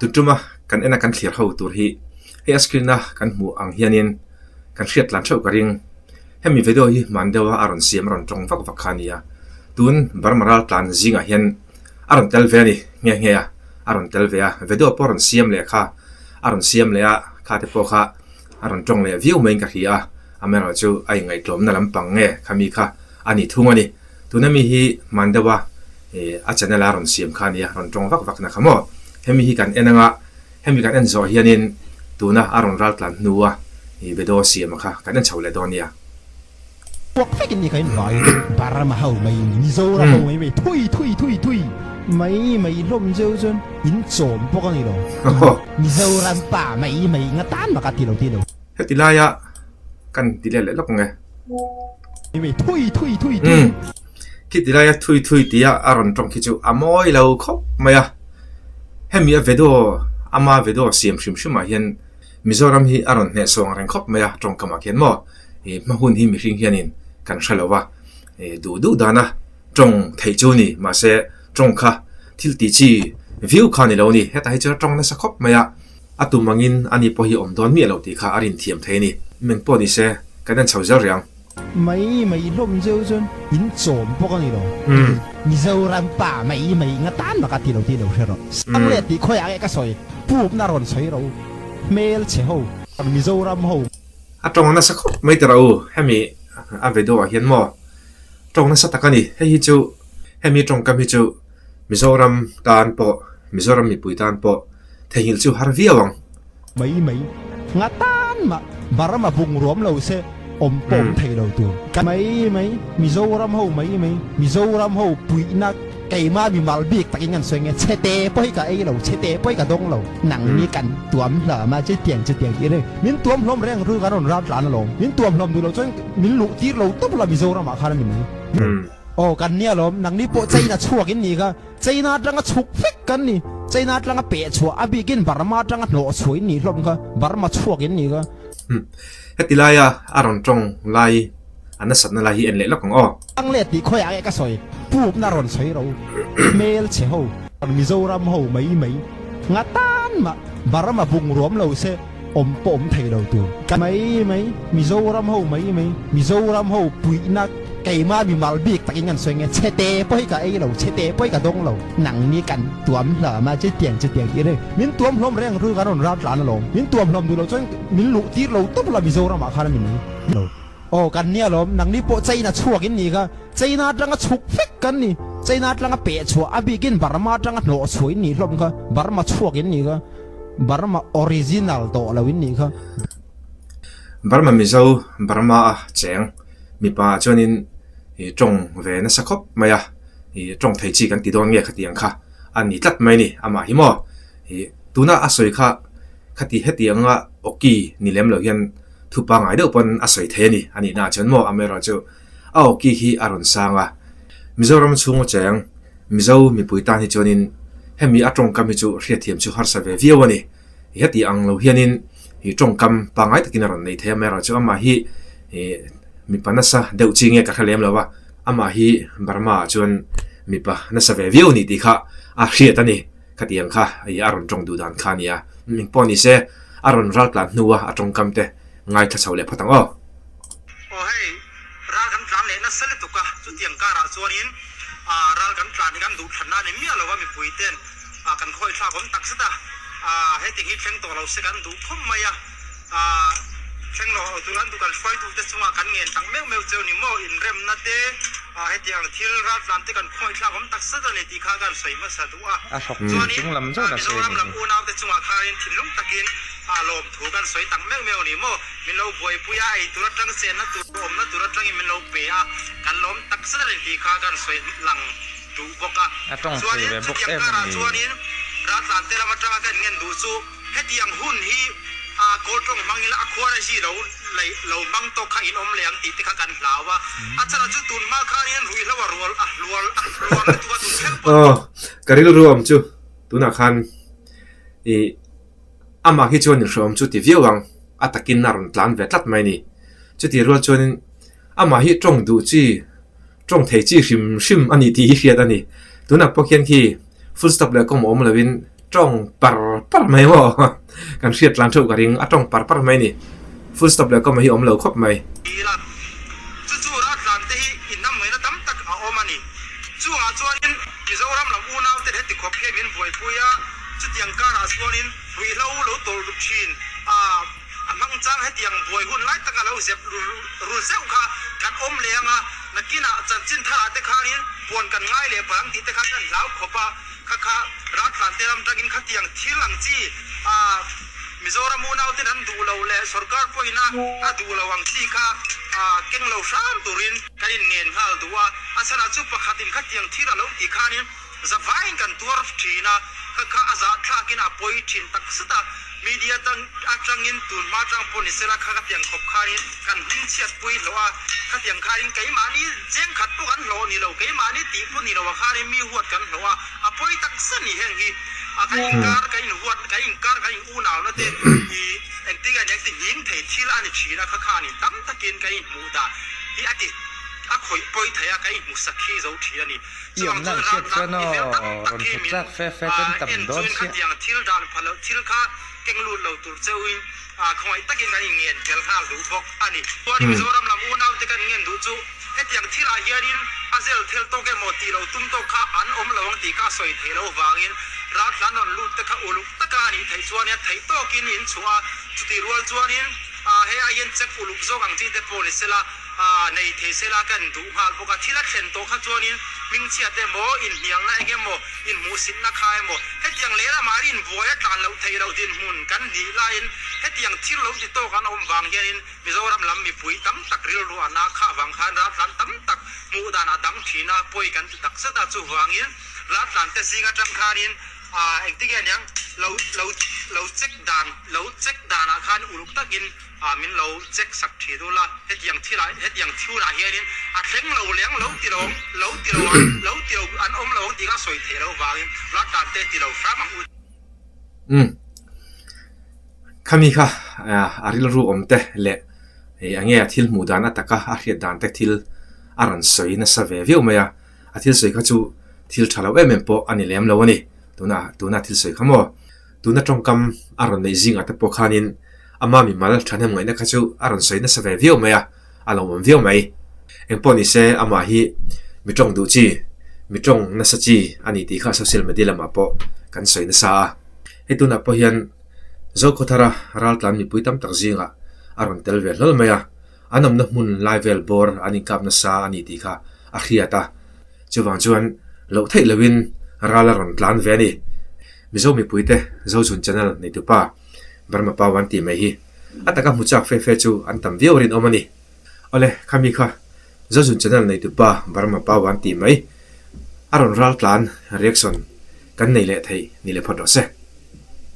Tuntuma kan ena kan thlir ho tur hi hei a screen a kan hmuh ang hianin kan hriat tlan theuh ka ring. Hemi video hi hman deuha a rawn siam a rawn tawng vak vak kha a ni a, tun Burma ral tlan zingah hian a rawn tel ve a ni nghe nghe a, a rawn tel ve a, video pawh a rawn siam leh kha a rawn siam leh a, kha te pawh kha a rawn tawng leh viau maiin ka hria a, amaherawhchu a inngaihtlawmna lampang nge khami kha a ni thung a ni. Tuna mi hi hman deuha a channel a rawn siam kha a ni a, rawn tawng vak vak na kha maw? Hemi hi kan en anga hemi kan en zawh hianin tuna a rawn ral tlan hnua video siam a kha kan en chho leh dawn nia. Puak vekin ni ka in vai Burma ho mai Mizoram ho mai mai thui thui thui thui mai mai hlawm zeuh chuan in chawm bawk a ni lo Mizoram pa mai mai nga tan bak a ti lo ti lo. Heti laia kan ti let leh lawk ang e. Thui thui thui thui. Khiti laia thui thui tia a rawn tawng khi chu a mawi lo khawp mai a. Hemi a video ama video siam hrim hrim ah hian Mizoram hi a rawn hneh sawng reng khawp mai a tawngkam ah khian maw hma hun hi mihring hianin kan hre lo va duh duh dana tawng theih chu ni mahse tawng kha thil tih chi viau kha ni lo ni hetah hi chuan a tawng nasa khawp mai a. A tum angin ani pawh hi awm dawn miah lo tih kha a rin thiam thei a ni. Meng pawh ni se, kan en chho zel rih ang. Mai mai hlawm zeuh chuan in chawm bawk a ni lo. Mizoram pa mai mai nga tan bak a ti lo tih lo hre rawh. Sang leh tih khawiah nge ka sawi? Pupna rawn sawi ro. Hmel chhe ho. Mizoram ho. A tawng nasa khawp mai tawh rawh u. Hemi a video ah hian maw tawng nasa tak a ni. Hei hi chu hemi tawngkam hi chu Mizoram tan pawh Mizoram mipui tan pawh Theihnghilh chu har viau ang. Mai mai. Nga tan mah Burma bungrua awm lo se awm pawh awm thei lo tur. Ka mai mai Mizoram ho mai mai Mizoram ho puihna keimah mi mal bik takin kan sawi nge chhete pawh hi ka ei lo chhete pawh hi ka dawng lo nang ni kan tuam hlawm a chutiang chutiang tih reng min tuam hlawm reng ru kan rawn ral tlan alawm min tuam hlawm duh lo chuan min luh tir lo tawp la Mizoram ah khan a ni mai. Aw kan nia lawm nang ni pawh China chhuak in ni kha. China atanga chhuk vek kan ni. China atanga peh chhuah a bikin Burma atanga hnawh chhuah in nih hlawm kha. Burma chhuak in nih kha. Heti laia a rawn tawng lai a nasatna lai hi en leh lawk ang aw. Ang leh tih khawiah nge ka sawi? Pupna rawn sawi ro. Hmel chhe ho. Mizoram ho mai mai. Nga tan mah Burma bungrua awm lo se awm pawh awm thei lo tur. Ka mai mai. Mizoram ho mai mai. Mizoram ho puihna keimah mi mal bik takin kan sawi nge chhete pawh hi ka ei lo chhete pawh hi ka dawng lo. Nang ni kan tuam hlawm a chutiang chutiang tih reng. Min tuam hlawm reng ru kan rawn ral tlan alawm. Min tuam hlawm duh lo chuan min luh tir lo tawp la Mizoram ah khan a ni mai. Lo. Aw kan nia lawm. Nang ni pawh China chhuak in ni kha. China atanga chhuk vek kan ni. China atanga peh chhuah a bikin Burma atanga hnawh chhuah in nih hlawm kha. Burma chhuak in ni kha. Burma original tawh lo in nih kha. Burma Mizo Burma a cheng mipa ah chuanin ih tawng ve nasa khawp mai a, ih tawng thei chi kan ti dawn nge khatiang kha a ni tlat mai a ni amah hi maw ih tuna a sawi kha khati hetianga awki ni lem lo hian thu pangngai deuh pawn a sawi thei a ni a nihna ah chuan maw amaherawhchu a awki hi a rawn sang a Mizoram chhunga cheng Mizo mipui tan hi chuanin hemi a tawngkam hi chu hriatthiam chu harsa ve viau a ni. Heti ang lo hianin ih tawngkam pangngai takin a rawn nei thei a, amaherawhchu amah hi ih mipa nasa deuh chi nge ka hre lem lo a, amah hi Burma ah chuan mipa nasa ve viau a ni tih kha a hriat a ni. Khatiang kha ih a rawn tawng duh dan kha a ni a, engpawh ni se a rawn raltlan hnua a tawngkam te ngaithla chho leh phawt ang aw. Aw hei, ral kan tlan leh nasa lutuk a, chutiang karah chuanin ral kan tlan hi kan duh thlanna a ni miah lo a, mipui ten kan khawi thlak awm tak zet a, heti hi thleng tawh lo se kan duh khawp mai a, thleng lo tur an duh kan hruaitute chungah kan ngen tak meuh meuh cheu ni maw, inremna te hetiang thil ral tlan te kan khawi thlak awm tak zet a ni tih kha kan sawi hmasa duh a, chuanin Mizoram lam unaute chungah khanin thinlung takin lawmthu kan sawi tak meuh meuh a ni maw. Min lo buaipui a, ei tur atang chenna tur awmna tur atangin min lo pe a, kan lawm tak zet a ni tih kha kan sawi lang duh bawk a. A tawng thei Chuanin ve bawk chutiang em a karah ni. chuanin Raltlante lam atanga ka inngen duh chu hetiang hun hi a kawl tawng hmang ila a khuar a hi lo lei lo hmang tawk kha in awm leh ang tih te kha kan hlau a. A chhan ah chu tun hma khanin ruihhlo a rual a hluar a hluar lutuk a tun thleng pawh. Aw, ka rilru awm chu tunah khan ih. Amah hi chuan inhreawm chu ti viau ang, a takin a rawn tlan ve tlat mai a ni. Chutih rual chuanin amah hi tawng duh chi, tawng thei chi hrim hrim a ni tih hi hriat a ni. Tunah pawh khian khi full stop leh comma awm loin Tawng par par mai maw? Kan hriat tlan theuh ka ring, a tawng par par mai ni. Full stop leh comma hi awm lo khawp mai. Ila, chu chu raltlan te hi inhnamhmuihna tam tak a awm a ni. Chungah chuanin Mizoram lam unau te heti khawp hian min buaipui a, chutiang karah chuanin ruihhlo lo tawlh ru thin a, a hmang chang hetiang buai hun lai taka lo zep ru zeuh kha kan awm leh ang a, nakinah chanchin tharah te khanin puan kan ngai leh palh ang tih te kha kan hlau khawp a. Kha kha raltlan te ram tangin khatiang thil ang chi a Mizoram unau ten an duh lo leh sorkar pawhin a a duh lo ang chi kha a keng lo hram turin kan in ngen nghal duh a. A chhanah chu pakhatin khatiang thil a lo tih khanin zavaiin kan tuar thin a, kha kha a zahthlakin a pawi thin tak zet a. Media tang atangin tun hma tang pawh ni sela kha khatiang khawp khanin kan hming chhiat pui hlawh a, khatiang khanin keimahni cheng khat pawh kan hlawh ni lo, keimahni tih pawh ni lo ah khanin mi huat kan hlawh a, a pawi tak zet ni heng hi a kan inkar kan inhuat kan inkar kan in unauna te hi engtin nge eng ti nghing thei thil a ni thin a, kha khanin tam takin kan inhmuh dah hi a ti a khawih pawi thei a, kan inhmu sakhi zo thin a ni. I awmna an hriat chuan aw rawn hmu chak fe fe ten tam dawn chiah. Nei thei sela kan duh nghal bawk a, thil a thlen tawh kha chuanin hmingchhiat emaw, inhnialna eng emaw, inhmuhsitna kha emaw, hetiang leh lamah rinbuai a tlan loh theih loh dinhmun kan nih laiin hetiang thil lo ti tawk an awm vang hianin Mizoram lam mipui tam tak rilru a na khah vang khan raltlan tam tak hmuh dan a dang thin a, pawi kan ti tak zet a, chuvangin raltlan te zing atang khanin engtinge aniang lo lo lo check dan lo check danah khan uluk takin Ah min lo check sak thin ula, hetiang thilah hetiang thiunah hianin a thleng lo leng lo ti lo lo ti lo ang lo ti lo an awm lo ang tih kha sawi theih loh vangin raltlan te ti lo hram ang u. Umm khami kha a rilru awm te leh eng nge a thil hmuh dan a taka a hriat dan te thil a rawn sawi nasa ve viau mai a, a thil sawi kha chu thil tha lo em em pawh a ni lem lo a ni tuna tuna thil sawi kha maw. Tuna tawngkam a rawn neih zingah te pawh khanin ama mimal thahnem ngaihna kha chu a rawn sawi nasa ve viau mai a, a lawmawm viau mai. Engpawh ni se amah hi mi tawng duh chi, mi tawng nasa chi a ni tih kha social media lamah pawh kan sawi nasa a. Hei tunah pawh hian Zokhawthara raltlan mipui tam tak zingah a rawn tel ve hlawl mai a, an awmna hmun lai vel bawr an inkap nasa a ni tih kha a hriat a. Chuvang chuan loh theih lohin ral a rawn tlan ve a ni. Mizo mipuite Zozun channel neitupa Burma Pau an tih mai hi a taka hmu chak fe fe chu an tam viau rinawm a ni. Awle, khami kha Zozun channel neitupa Burma Pau an tih mai a rawn ral tlan reaction kan nei leh thei ni leh phawt rawh se.